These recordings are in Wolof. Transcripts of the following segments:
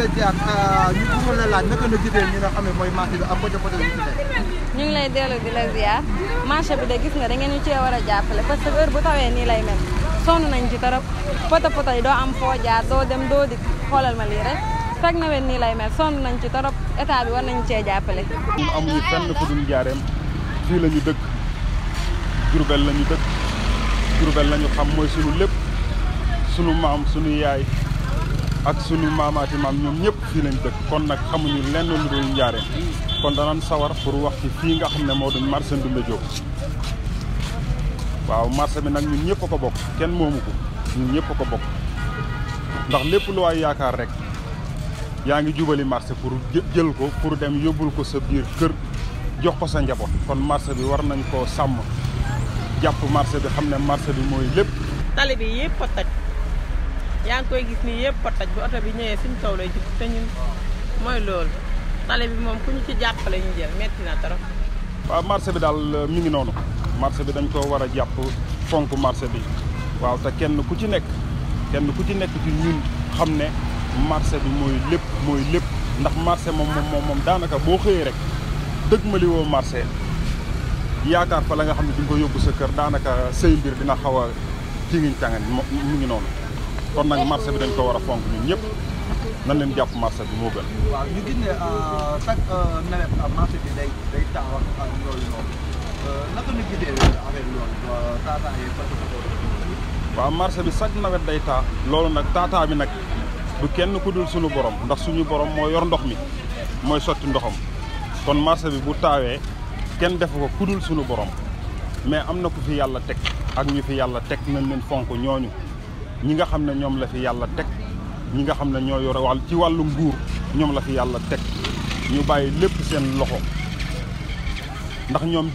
la ziar ñu bëggoon la laaj naka la gisee ñi nga xam ne mooy marché bi ak côté yi ci nekk. ñu ngi lay dellu di la ziar marché bi de gis nga da ngeen ñu cee war a jàppale parce que heure bu tawee nii lay mel sonn nañ ci torop poto yi doo am foo jaar doo dem doo dikk xoolal ma lii rek fekk na wen nii lay mel sonn nañ ci torop état bi war nañ cee jàppale. ñun amuñu fenn fu dul Njaareem fii la ñu dëkk Jurbel la ñu dëkk Jurbel la ñu xam mooy sunu lépp sunu maam sunu yaay ak sunu maamaati maam ñoom ñëpp fii lañ dëkk kon nag xamuñu lenn lu dul Njaareem kon danañ sawar pour wax ci fii nga xam ne moo doon marché Ndoumbé Diop waaw marché bi nag ñun ñëpp a ko bokk kenn moomu ko ñun ñëpp a ko bokk ndax lépp lu waay yaakaar rek yaa ngi jubali marché pour jël ko pour dem yóbbul ko sa biir kër jox ko sa njaboot kon marché bi war nañ koo sàmm jàpp marché bi xam ne marché bi mooy lépp. tali bi yëpp a toj yaa ngi koy gis nii yëpp a toj bu oto bi ñëwee suñu kaw lay jub te ñun mooy loolu tali bi moom ku ñu ci jàppale ñu jël metti na trop. waaw marché bi daal mi ngi noonu marché bi dañ ko war a jàpp fonk marché bi waaw te kenn ku ci nekk ci ñun xam ne marché bi mooy lépp ndax marché moom daanaka boo xëyee rek dëgg ma li woo marché yaakaar fa la nga xam ne di nga ko yóbbu sa kër daanaka say mbir dina xaw a tingiñ tàngan mu ngi noonu kon nag marché bi dañ ko war a fonk ñun ñëpp nan leen jàpp marché bi moo gën. waaw ñu gis ne chaque nawet marché bi day taxaw ak yooyu noonu naka la gisee affaire loolu taataa yi waaw marché bi chaque nawet day taa loolu nag taataa bi nag du kenn ku dul suñu borom ndax suñu borom moo yor ndox mi mooy sotti ndoxam kon marché bi bu taawee kenn defu ko ku dul suñu borom mais am na ku fi yàlla teg ak ñu fi yàlla teg nañ leen fonk ñooñu ñi nga xam ne ñoom la fi yàlla teg ñi nga xam ne ñoo yor ci wàllu nguur ñoom la fi yàlla teg ñu bàyyi lépp seen loxo ndax ñoom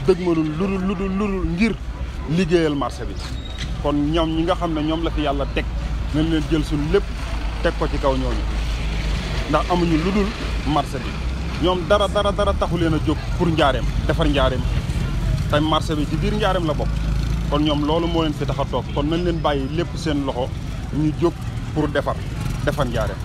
dëgg ma lu dul ngir liggéeyal marché bi kon ñoom ñi nga xam ne ñoom la fi yàlla teg nañ leen jël suñu lépp teg ko ci kaw ñooñu ndax amuñu lu dul marché bi ñoom dara taxu leen a jóg pour Njaareem defar Njaareem te marché bi ci biir Njaareem la bokk kon ñoom loolu moo leen fi tax a toog kon nañ leen bàyyi lépp seen loxo ñu jóg pour defar Njaareem